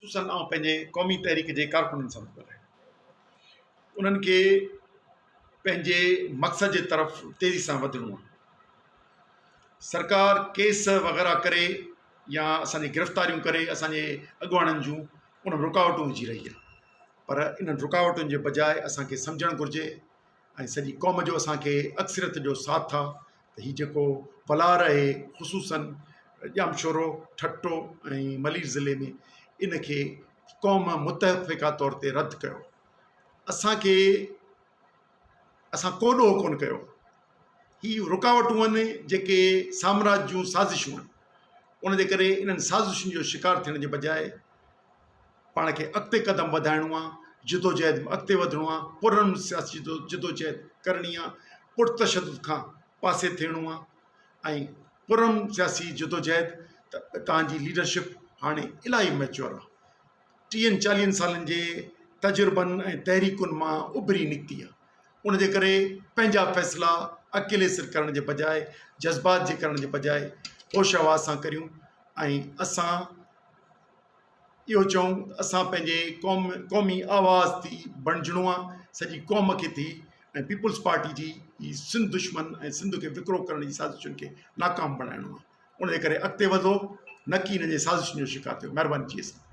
خصوصن آئون پنهنجي قومي تحريڪ جي ڪارڪنن سان ٿو ڳالهايان انهن کي پنهنجي مقصد جي طرف تيزي سان وڌڻو آهي سرڪار ڪيس وغيره ڪري يا اسانجي گرفتاريون ڪري اسانجي اڳواڻن جون ان رڪاوٽون وجهي رهي آهي پر انهن رڪاوٽن جي بجاء اسانکي سمجهڻ گهرجي ۽ سڄي قوم جو اسان کي اڪثريت جو ساٿ آ ته هي جيڪو ولار آهي خصوصن ڄامشورو ٺٽو ۽ ملير ضلعي ۾ ان کي قوم متفقه طور تي رد ڪيو اسان کي اسان ڪو ڏوهه ڪونه ڪيو هي رڪاوٽون آهن جيڪي سامراج جون سازشون آهن ان جي ڪري انهن سازشن جو شڪار ٿيڻ جي بجاء پاڻ کي اڳتي قدم وڌائڻو آ، جدوجهد ۾ اڳتي وڌڻو آ، پرامن سياسي جدوجهد ڪرڻي آ، پرتشدد کان پاسي ٿيڻو آ ۽ پرامن سياسي جدوجهد ته توهان جي ليڊرشپ هاڻي الاهي ميچوئر آ، ٽيهن چاليهن سالن جي تجربن ۽ تحريڪن مان اڀري نڪتي آ، ان جي ڪري پنهنجا فيصلا اڪيلي سر ڪرڻ جي بجاء جذبات جي ڪرڻ جي بجاء هوش حواس سان ڪريون ۽ اسان اهو چئون ته اسان پنهنجي قوم قومي آواز ٿي بڻجڻو آ سڄي قوم کي ٿي ۽ پيپلز پارٽي جي هي سنڌ دشمن ۽ سنڌ کي وڪرو ڪرڻ جي سازشن کي ناڪام بڻائڻو آ ان جي ڪري اڳتي وڌو نه ڪي انهن جي سازشن جو شڪار ٿيو مهرباني جي سائين.